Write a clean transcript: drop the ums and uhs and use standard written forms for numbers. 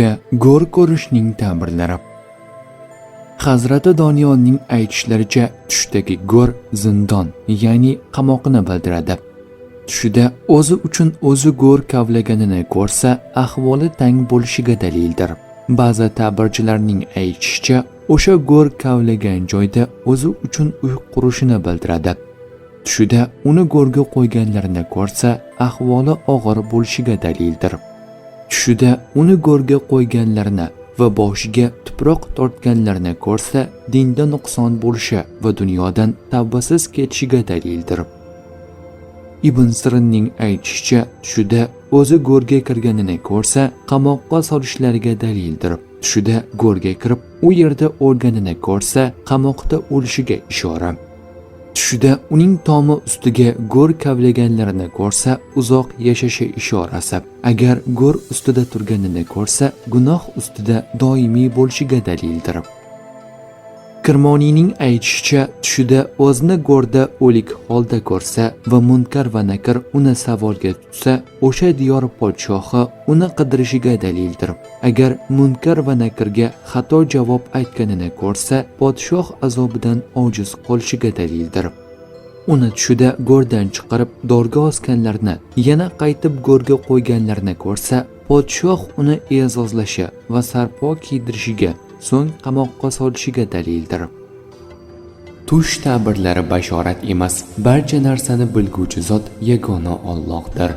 Tushda go'r ko'rishning ta'birlari. Hazrati Doniyolning aytishlaricha, tushdagi go'r zindon, ya'ni qamoqni bildiradi. Tushida o'zi uchun o'zi go'r kavlaganini ko'rsa, ahvoli tang bo'lishiga dalildir. Ba'zi ta'birchilarning aytishicha, o'sha go'r kavlagan joyda o'zi uchun uy qurishini bildiradi. Tushida uni go'rga qo'yganlarini ko'rsa, ahvoli og'ir bo'lishiga dalildir. Tushida uni go'rga qo'yganlarini va boshiga tuproq tortganlarini ko'rsa, dinda nuqson bo'lishi va dunyodan tavbasiz ketishiga dalildir. Ibn Sirinning aytishicha, tushida o'zi go'rga kirganini ko'rsa, qamoqqa solishlariga dalildir. Tushida go'rga kirib, u yerda o'lganini ko'rsa, qamoqda o'lishiga ishora. Tushida uning tomi ustiga go'r kavlaganlarini ko'rsa, uzoq yashashi ishorasi. Agar go'r ustida turganini ko'rsa, gunoh ustida doimiy bo'lishiga dalildir. Kirmoniyning aytishicha, tushida o'zini go'rda o'lik holda ko'rsa va Munkar va Nakir uni savolga tutsa, o'sha diyor podshohi uni qidirishiga dalildir. Agar Munkar va Nakirga xato javob aytganini ko'rsa, podshoh azobidan ojiz qolishiga dalildir. Uni tushida go'rdan chiqarib dorga osganlarni, yana qaytib go'rga qo'yganlarini ko'rsa, podshoh uni e'zozlashi va sarpo kiydirishiga, so'ng qamoqqa solishiga dalildir. Tush ta'birlari bashorat emas, barcha narsani bilguvchi zot yagona Allohdir.